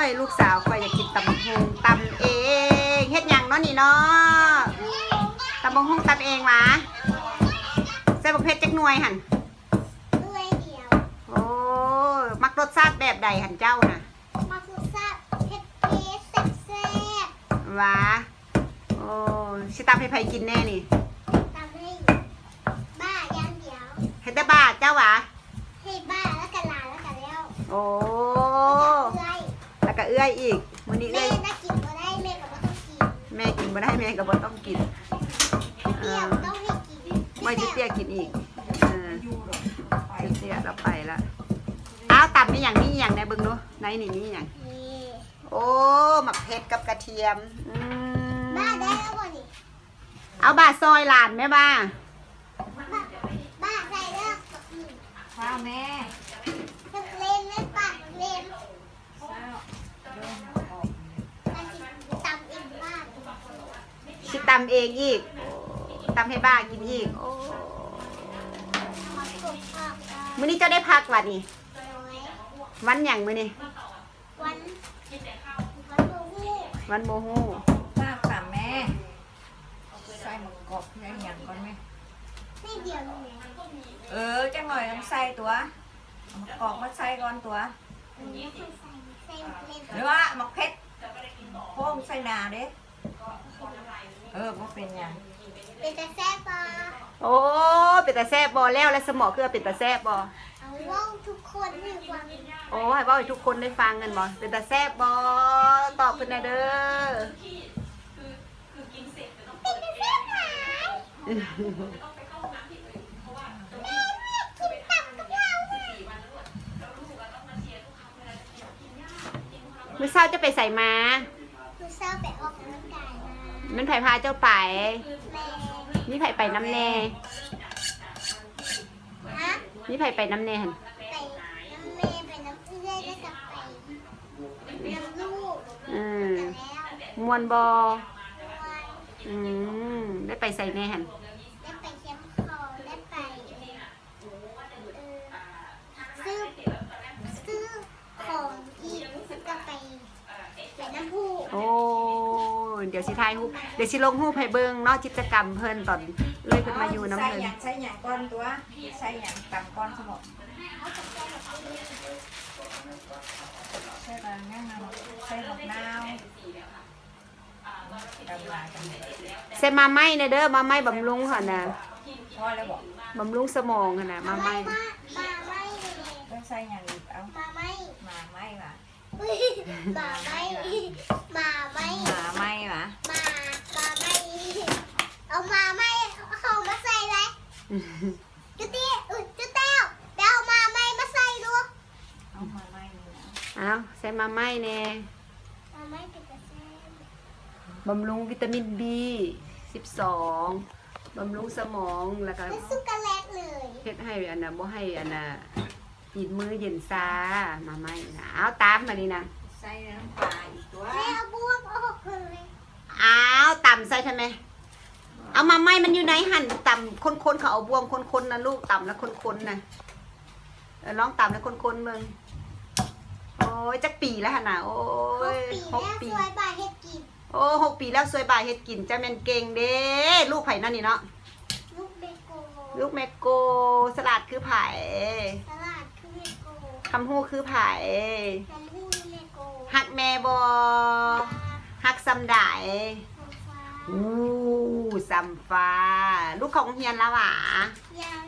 ຍ ລູກສາວຂ້ອຍຢາກກິນຕຳບັກຫຸ່ງ ຕຳເອງ. ເຮັດຫຍັງເນາະນີ້ເນາະ? ຕຳບັກຫຸ່ງຕຳເອງຫວາ? ໃສ່ບັກເຜັດຈັກໜ່ວຍຫັ້ນ? ໜ່ວຍດຽວ. ໂອ້ ມັກລົດຊາດແບບໃດຫັ້ນເຈົ້ານະ? ມັກລົດຊາດເຜັດໆ ແຊບໆ. ຫວາ? ໂອ້ ຊິຕຳໃຫ້ໃຜກິນແດ່ນີ້? ຕຳໃຫ້ບ້າຢ່າງດຽວ. ເຮັດແຕ່ບ້າເຈົ້າຫວາ? ໃຫ້ບ້າ ແລ້ວກະຫຼານ ແລ້ວກະແລ້ວ. ໂອ້ ແລ້ວກະເອື້ອຍອີກ. ມື້ນີ້ເອື້ອຍ ແມ່ນະກິນບໍ່ໄດ້ ແມ່ກະບໍ່ຕ້ອງກິນ. ແມ່ກິນບໍ່ໄດ້ ແມ່ກະບໍ່ຕ້ອງກິນ. ເອີ ຕ້ອງໃຫ້ກິນ. ບໍ່ໃຫ້ເຕ້ຍກິນອີກ. ເອີ ເຕ້ຍລາວໄປລະ. ອ້າວ ຕຳມີຫຍັງ ມີຫຍັງແດ່ເບິ່ງດູ ໃນນີ້ມີຫຍັງ? ນີ້ ໂອ້ ໝາກເຜັດກັບກະທຽມ. ອືມ ບ້າໄດ້ແລ້ວບໍ່ນີ້? ເອົາບ້າຊ່ອຍຫຼານແມ່ບ້າ. ບ້າ ບ້າໃສ່ເດີ. ອືມ ວ້າວແມ່ ເຫຼັ້ນແມ່ ປາກເຫຼັ້ນ. ຊິຕຳເອງອີກ ຕຳໃຫ້ບ້າກິນອີກ. ໂອ້ ມື້ນີ້ເຈົ້າໄດ້ພັກຫວານີ້? ວັນຫຍັງມື້ນີ້? ວັນ ວັນບໍ່ຮູ້ ວັນບໍ່ຮູ້. ປ້າຕຳແມ່ ໃສ່ໝາກກອກໃສ່ຫຍັງກ່ອນແມ່. ໃສ່ດຽວນີ້ແຫຼະ. ເອີ ຈັກໜ້ອຍຈັ່ງໃສ່ຕົວະ ເອົາໝາກກອກມາໃສ່ກ່ອນຕົວະ. ຫຼືວ່າໝາກເຜັດໂຄ້ງໃສ່ໜ້າເດ້. ເອີ ບໍ່ເປັນຫຍັງ. ເປັນຕາແຊບບໍ່? ໂອ້ ເປັນຕາແຊບບໍ່? ແລ້ວ ແລ້ວສະໝໍຄືເປັນຕາແຊບບໍ່? ເອົາເວົ້າທຸກຄົນໃຫ້ຟັງ. ໂອ້ ໃຫ້ເວົ້າໃຫ້ທຸກຄົນໄດ້ຟັງແມ່ນບໍ່? ເປັນຕາແຊບບໍ່? ຕອບເພິ່ນແດ່ເດີ. ເປັນຕາແຊບຫຼາຍ. ແມ່ ແມ່ກິນຕຳກັບເຮົານະ. ມື້ເຊົ້າເຈົ້າໄປໃສມາ? ມື້ເຊົ້າໄປອອກກຳລັງກາຍມາ. ແມ່ນໃຜພາເຈົ້າໄປ? ແມ່. ມີໃຜໄປນຳແດ່? ຮະ? ມີໃຜໄປນຳແດ່ຫັ້ນ? ໄປນຳແມ່ ໄປນຳເອື້ອຍ ແລ້ວກະໄປນຳລູກ. ອືມ ແລ້ວ ມ່ວນບໍ່? ມ່ວນ. ອືມ ໄດ້ໄປໃສແດ່ຫັ້ນ? ໄດ້ໄປແຄມຂອງ ໄດ້ໄປ ເອີ ຊື້ ຊື້ຂອງກິນ ແລ້ວກະໄປ ໄປນ້ຳພຸ. ໂອ້ ດຽວຊິຖ່າຍຮູບ ດຽວຊິລົງຮູບໃຫ້ເບິ່ງເນາະ ກິດຈະກຳເພິ່ນຕອນເອື້ອຍເພິ່ນມາຢູ່ນຳເພິ່ນ. ໃສ່ຫຍັງ ໃສ່ຫຍັງກ່ອນຕົວະ ໃສ່ຫຍັງຕຳກ່ອນສະໝໍ. ໃສ່ບັກຫຍັງນະ ໃສ່ບັກນາວ. ໃສ່ໝາໄມ້ແດ່ເດີ ໝາໄມ້ບຳລຸງຫັ້ນນະ. ພໍແລ້ວບໍ? ບຳລຸງສະໝອງຫັ້ນນະ ໝາໄມ້. ໝາໄມ້ ຕ້ອງໃສ່ຫຍັງອີກ? ເອົາ ໝາໄມ້ ໝາໄມ້ຫວາ? ໝາໄມ້ ໝາໄມ້ ໝາໄມ້ຫວາ? ໝາ ໝາໄມ້ ເອົາໝາໄມ້ເຂົ້າມາໃສ່ເລີຍ. ຈຸຕິ ອຸ ຈຸແຕ້ວ ໄປເອົາໝາໄມ້ມາໃສ່ດູ. ເອົາໝາໄມ້ນີ້ນະ ເອົາໃສ່ໝາໄມ້ແດ່. ໝາໄມ້ເປັນຕາແຊບ ບຳລຸງວິຕາມິນບີສິບສອງ ບຳລຸງສະໝອງ ແລ້ວກະ ເປັນຊັອກໂກແລັດເລີຍ ເຮັດໃຫ້ອັນນະ ບໍ່ໃຫ້ອັນນະ ຕີນມືເຢັນຊາ ໝາໄມ້ນະ. ເອົາຕຳບາດນີ້ນະ ໃສ່ນ້ຳປາອີກຕົວະ ແມ່ເອົາບ່ວງອອກເລີຍ. ອ້າວ ຕຳໃສ່ທຳໄມ? ເອົາມາໃໝ່ ມັນຢູ່ໃນຫັ້ນ ຕຳຄົນໆ ເຂົາເອົາບ່ວງຄົນໆ ນະລູກ ຕຳແລ້ວຄົນໆ ນະ. ເອີ ລອງຕຳແລ້ວຄົນໆ ເບິ່ງ. ໂອ້ຍ ຈັກປີແລ້ວຫັ້ນນະ? ໂອ້ຍ ຫົກປີ ຫົກປີແລ້ວ ຊ່ວຍບ່າເຮັດກິນ. ໂອ້ ຫົກປີແລ້ວ ຊ່ວຍບ່າເຮັດກິນ ເຈົ້າແມ່ນເກັ່ງເດ້. ລູກໃຜເນາະນີ້ເນາະ? ລູກແມ່ໂກ ລູກແມ່ໂກ. ສະຫຼາດຄືໃຜ? ສະຫຼາດຄືແມ່ໂກ. ຄຳຮູ້ຄືໃຜ? ຄຳຮູ້ຄືແມ່ໂກ. ຮັກແມ່ບໍ່? ຮັກ. ຮັກສ່ຳໃດ? ສ່ຳຟ້າ. ໂອ້ ສ່ຳຟ້າ. ລູກເຂົ້າໂຮງຮຽນແລ້ວຫວາ? ຍັງ.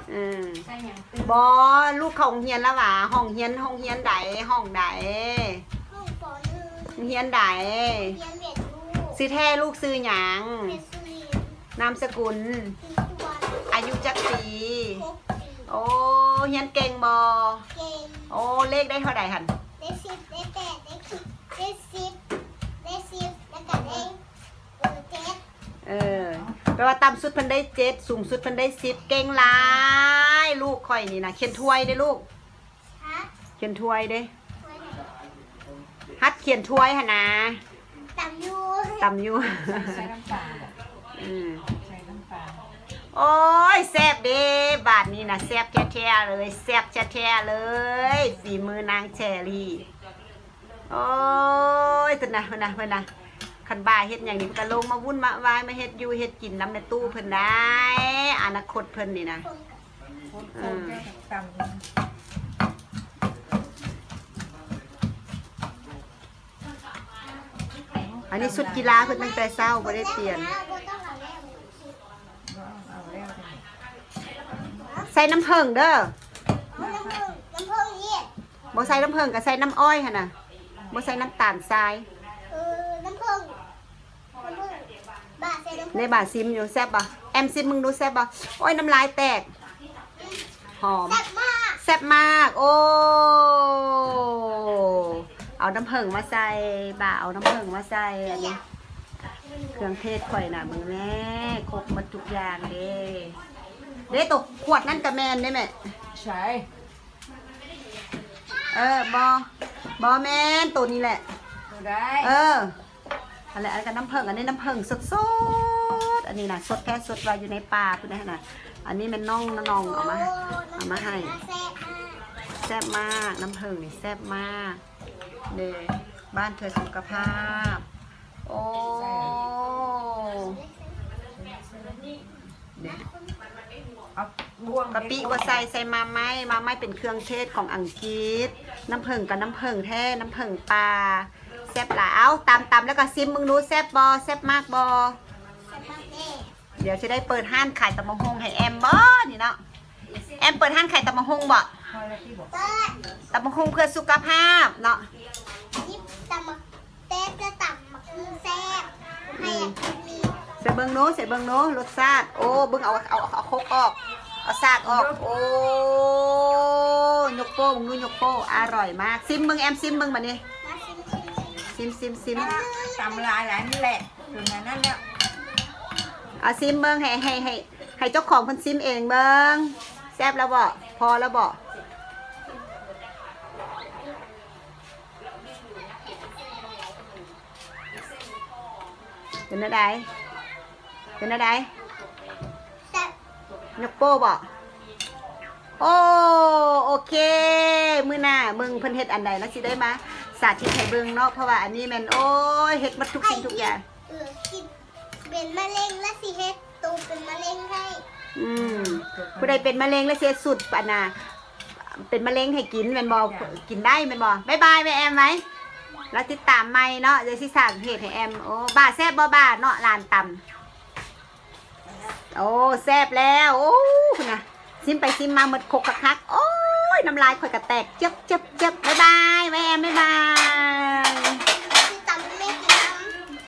ເອີ ໃສ່ຫຍັງຕື່ມ? ບໍ່ ລູກເຂົ້າໂຮງຮຽນແລ້ວຫວາ? ຫ້ອງຮຽນ ໂຮງຮຽນໃດ? ຫ້ອງໃດ? ຫ້ອງ ປໍໜຶ່ງ. ໂຮງຮຽນໃດ? ຮຽນເວດລູກ. ຊື່ແທ້ລູກຊື່ຫຍັງ? ເພັດສຸລິນ. ນາມສະກຸນ? ສິດສຸວັນ. ອາຍຸຈັກປີ? ຫົກປີ. ໂອ້ ຮຽນເກັ່ງບໍ່? ເກັ່ງ. ໂອ້ ເລກໄດ້ເທົ່າໃດຫັ້ນ? ໄດ້ສິບ ໄດ້ແປດ ໄດ້ ໄດ້ສິບ ໄດ້ສິບ ແລ້ວກະໄດ້ ເອີ ເຈັດ. ເອີ ແປວ່າຕ່ຳສຸດເພິ່ນໄດ້ເຈັດ ສູງສຸດເພິ່ນໄດ້ສິບ ເກັ່ງຫຼາຍ. ລູກຂ້ອຍນີ້ນະ ຂຽນຖ້ວຍເດ້ລູກ. ຮະ? ຂຽນຖ້ວຍເດ້. ຖ້ວຍໃດ? ຫັດຂຽນຖ້ວຍຫັ້ນນາ. ຕຳຢູ່ ຕຳຢູ່. ໃສ່ນ້ຳປາ. ອືມ ໃສ່ນ້ຳປາ. ໂອ້ຍ ແຊບເດ້ ບາດນີ້ນະ ແຊບແທ້ໆ ເລີຍ ແຊບແທ້ໆ ເລີຍ ຝີມືນາງແຊລີ. ໂອ້ຍ ເພິ່ນນະ ເພິ່ນນະ ເພິ່ນນະ ຄັນບ່າເຮັດຫຍັງນີ້ ເພິ່ນກໍລົງມາວຸ່ນມາວາຍ ມາເຮັດຢູ່ເຮັດກິນນຳແມ່ຕູ້ເພິ່ນໄດ໋ ອະນາຄົດເພິ່ນນີ້ນະ. ເອີ ອັນນີ້ຊຸດກິລາເພິ່ນຕັ້ງແຕ່ເຊົ້າ ບໍ່ໄດ້ປ່ຽນ. ໃສ່ນ້ຳເຜິ້ງເດີ ນ້ຳເຜິ້ງ ນ້ຳເຜິ້ງນີ້ ບໍ່ໃສ່ນ້ຳເຜິ້ງກໍໃສ່ນ້ຳອ້ອຍຫັ້ນນະ ບໍ່ໃສ່ນ້ຳຕານຊາຍ. ເອີ ນ້ຳເຜິ້ງ ນ້ຳເຜິ້ງ ບາດໃສ່ນ້ຳເຜິ້ງ ໃນບາດຊິມຢູ່ ແຊບບໍ່? ແອມຊິມເບິ່ງດູ ແຊບບໍ່? ໂອ້ຍ ນ້ຳລາຍແຕກ ຫອມ ແຊບມາກ ແຊບມາກ. ໂອ້ ເອົານ້ຳເຜິ້ງມາໃສ່ ບາດເອົານ້ຳເຜິ້ງມາໃສ່ ອັນນີ້ ເຄື່ອງເທດຂ້ອຍນະ ເບິ່ງແມ້ ຄົບໝົດທຸກຢ່າງເດ້ ເດ້ ໂຕຂວດນັ້ນກະແມ່ນເດ້ແມ່ ໃສ ເອີ ບໍ່ ບໍ່ແມ່ນ ໂຕນີ້ແຫຼະ ບໍ່ໄດ້ ເອີ ອັນນັ້ນກະນ້ຳເຜິ້ງ ອັນນີ້ນ້ຳເຜິ້ງສົດໆ ອັນນີ້ນະ ສົດແທ້ສົດວ່າຢູ່ໃນປ່າພຸ້ນນະ ອັນນີ້ແມ່ນນ້ອງ ນ້ອງເອົາມາ ເອົາມາໃຫ້ ແຊບມາກ ແຊບມາກ ນ້ຳເຜິ້ງນີ້ແຊບມາກ ເດ້ ບ້ານເພື່ອສຸຂະພາບ. ໂອ້ ເດ້ ເອົາບ່ວງ ກະປິບໍ່ໃສ່ ໃສ່ໝາກໄມ້ ໝາກໄມ້ເປັນເຄື່ອງເທດຂອງອັງກິດ ນ້ຳເຜິ້ງກະນ້ຳເຜິ້ງແທ້ ນ້ຳເຜິ້ງປ່າ ແຊບຫຼາຍ. ເອົາ ຕຳ ຕຳແລ້ວກະຊິມເບິ່ງດູ ແຊບບໍ່ ແຊບມາກບໍ່? ດຽວຊິໄດ້ເປີດຮ້ານຂາຍຕຳບັກຫຸ່ງໃຫ້ແອມບໍ່ນີ້ເນາະ ແອມເປີດຮ້ານຂາຍຕຳບັກຫຸ່ງບໍ່? ເປີດ ຕຳບັກຫຸ່ງເພື່ອສຸຂະພາບເນາະ ຕຳບັກ ແຕ່ຈະຕຳໝາກຫຸ່ງແຊບ ໃຫ້ອັນນີ້ ໃສ່ເບິ່ງດູ ໃສ່ເບິ່ງດູ ລົດຊາດ ໂອ້ ເບິ່ງ ເອົາ ເອົາ ເອົາຄົກອອກ ເອົາຊາກອອກ ໂອ້ ຍົກໂປ້ເບິ່ງດູ ຍົກໂປ້ ອະຮ່ອຍມາກ ຊິມເບິ່ງ ແອມຊິມເບິ່ງບາດນີ້ ມາຊິມ ຊິມ ຊິມ ຊິມ ຕຳຫຼາຍໆ ນີ້ແຫຼະ ເປັນອັນນັ້ນແລ້ວ ເອົາຊິມເບິ່ງ ໃຫ້ ໃຫ້ ໃຫ້ ໃຫ້ເຈົ້າຂອງເພິ່ນຊິມເອງເບິ່ງ ແຊບແລ້ວບໍ່? ພໍແລ້ວບໍ່? ເປັນແນວໃດ? ເປັນແນວໃດ? ແຊບ ຍົກໂປ້ບໍ່? ໂອ້ ໂອເຄ ມື້ໜ້າເບິ່ງເພິ່ນເຮັດອັນໃດ ລະຊິໄດ້ມາສາທິດໃຫ້ເບິ່ງເນາະ ເພາະວ່າອັນນີ້ແມ່ນ ໂອ້ຍ ເຮັດໝົດທຸກສິ່ງທຸກຢ່າງ ເອີ ກິນເປັນມະເຮັງ ລະຊິເຮັດໂຕເປັນມະເຮັງໃຫ້ ອືມ ຜູ້ໃດເປັນມະເຮັງ ລະຊິເຮັດສູດ ອັນນ່າ ເປັນມະເຮັງໃຫ້ກິນແມ່ນບໍ່? ກິນໄດ້ແມ່ນບໍ່? ບາຍບາຍແມ່ແອມໄວ້ ລະຕິດຕາມໃໝ່ເນາະ ດຽວຊິສ້າງເພຈໃຫ້ແອມ. ໂອ້ ບາແຊບບໍ່ບາເນາະ ຫຼານຕຳ? ໂອ້ ແຊບແລ້ວ ໂອ້ ພຸ້ນນະ ຊິມໄປຊິມມາໝົດຄົກຄັກໆ ໂອ້ຍ ນ້ຳລາຍຂ້ອຍກະແຕກ ເຈັບໆໆ ບາຍບາຍ ບາຍແອມ ບາຍບາຍ.